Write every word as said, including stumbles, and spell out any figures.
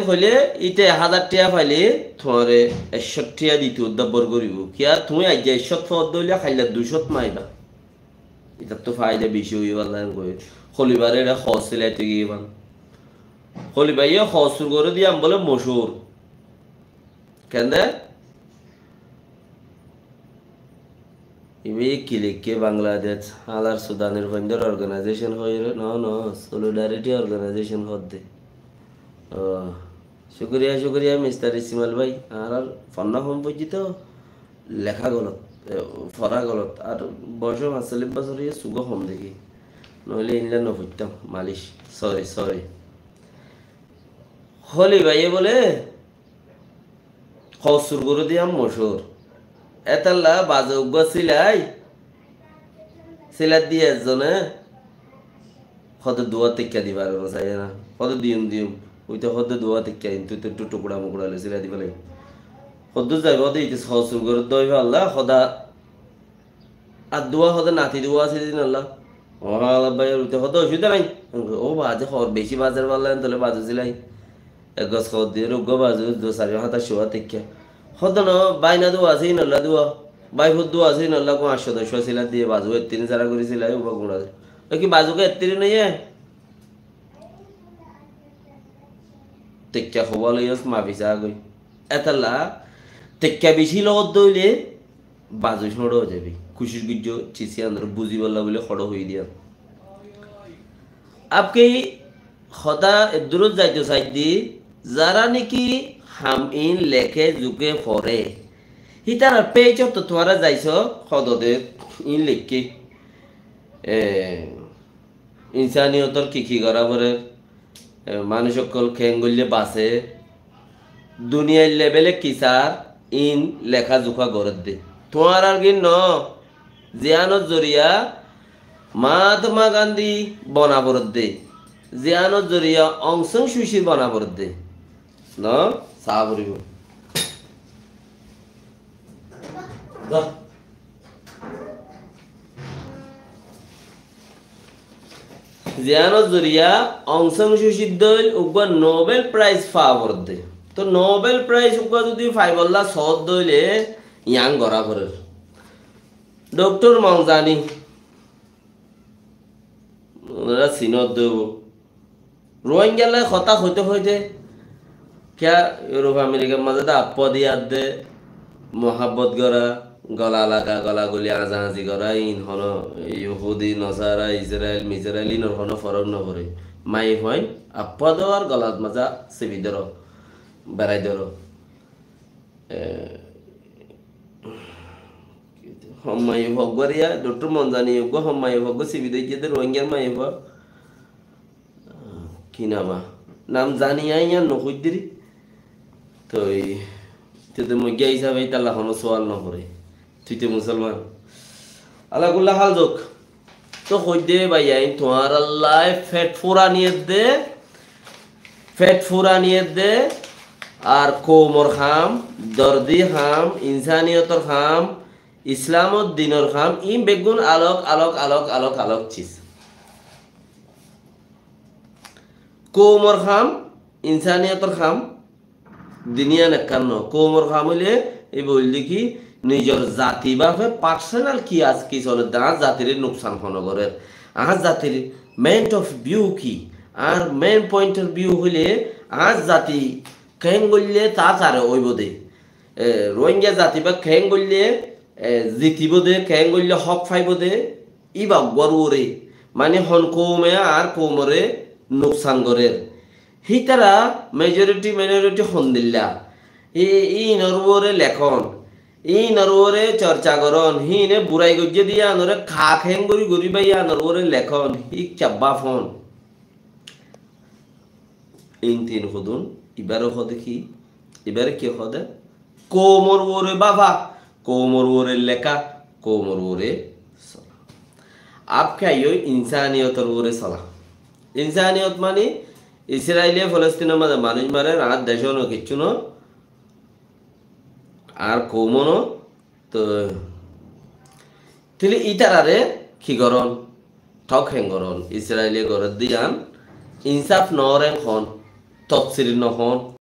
hoile, ite ek házar tiya faile, tuáre ekcót tiya dito, dabbor goribo. Kiyá, tuñí aijja ekcót fodde hoile, hailla duicót maiba. Itattú faida beci óibo, Allah en koi. Holibar ere hos silaito giyé ban. Holibaye hos sur gore diyan bole mochur. Kende? Ibe ki lekke Bangladesh, halar Sudanir foindor organization hoire, no, no, Solidarity Organization hodde. Oh, cukuriya, cukuriya, Mister Ismail bhai, añárar fonna hom foijjé to, lekha golot, e, fora golot, ar boyos fañs sollic bosor oiye, sugo hom deki. Noile inla no foittam, malic, sorry, sorry. Holi baiye bole, Hosur guru diya mochur. Etalla baze uggúa silai, silai diye ezzone, hode duwa tikka dibar no saiye na. Hode diyum diyum. Uite hode duwa tikka, intu te tu tukura mukura le silai diba lage. Hoddur zaibo hode ite hosur guru doi falla, hoda Ar duwa hode nati duwa asé de nolla. O hala bái, ute hode osubida nai. O baze hor beci bazar balla, en tole baze silai. Ek gos hor diye, uggúa baze, duwa sari hata suwa tekka. Hode no, baina duwa asé, nolla duwa. Bai fut duwa asé, nolla ko añcco doc suwa silai diye, baze ettiri sara gori silai, uba gura de. Eki baze ko ettiri nai e? Tekka hobal oyos mafi sa goi. Etalla tekka beci logot dóile bazu cóñço ói zaibi. Kucic goijjo, cisi andor buzibolla buli hoço hoi diya. Abke hotá eddurot zaito saiddi, zara niki ham in leke zuke fore, hitarar page ot tuáñra zaiso, hodode in lekke. E, Insaniyotor ki ki gora forer, e, manúic ókkol keén goille base, duniyai lebele ki sar, in leká zuká goredde. Tuáñrar gin no, ziyanor zoriya Mahatma Gandhi bona foredde, ziyanor zoriya Aung San Suu Kyi bona foredde. No, sa foribo. Ziyanor zoriya Aung San Suu Kyi dóil uggúa Nobel Prize fa foredde. To Nobel Prize uggúa zodi faibolla sót dóile yián gora forer. Doktor Manzani, onora sinot dóibo. Rohingyar loi hotá hoite hoite, kiya Europe Amerikar mazé de appo diyadde, muhabbot gora, gola laga, gola guli, aza azi gora, in hono Yohudi, Nosara, Israel, Misrael, inor hono forok no fore. Maiyafuain appo do ar golat mazé sibi doro, berai doro. E, hom maiyafua uggúa re, Doktor Manzani uggúa hom maiyafua uggúa sibi dóijje de, Rohingyar maiyafua. Ki nam a? Nam zani añí yián no hoiddiri. Toi, te to moigga hísabe ítalla hono sual no fore. Tui to musolman. Ala kulla hal zok. To hoidde baiyain, tuáñrallai fet furani edde, fet furani edde, ar koumor ham, dordi ham, insaniyotor ham, Islamor dinor ham, in beggún alok, alok, alok, alok, alok cis. Koumor ham, insaniyotor ham, din yián ekkán no. Koumor ham óile, ei boille ki, nizor zati bafe personal ki as ki soledde, añár zatire nuksan hono gorer. Añár zatir main of view ki? Añár main point of view óile, añár zati keén goille ta tare óibo de. E, Rohingya zati ba keén goille, e, zitibo de, keén goille hók faibo de, íba uggúar uore. Mani hon koume añár koumore nuksan gorer. Hítara majority minority hondilla. Í, ínor uore lekon. Ínor uore chorcha goron. Híine burai goijje de yíanore ka keén gori gori ba yíanor uore lekon. Hí kebba fon. In tin hodún, ibare hode ki? Ibare ki hode? Koumor uore bafa, koumor uore leka, koumor uore sola. Abke aiyó insaniyotor uore sola. Insaniyot mani Israile Folostinor maze manúic marer, añár decó no, kiccú no, añár koumo no, Toi, tóile ítarare ki goron? Tok hén goron? Israile goredde yián insaf no goren hon? tofsir no hoón.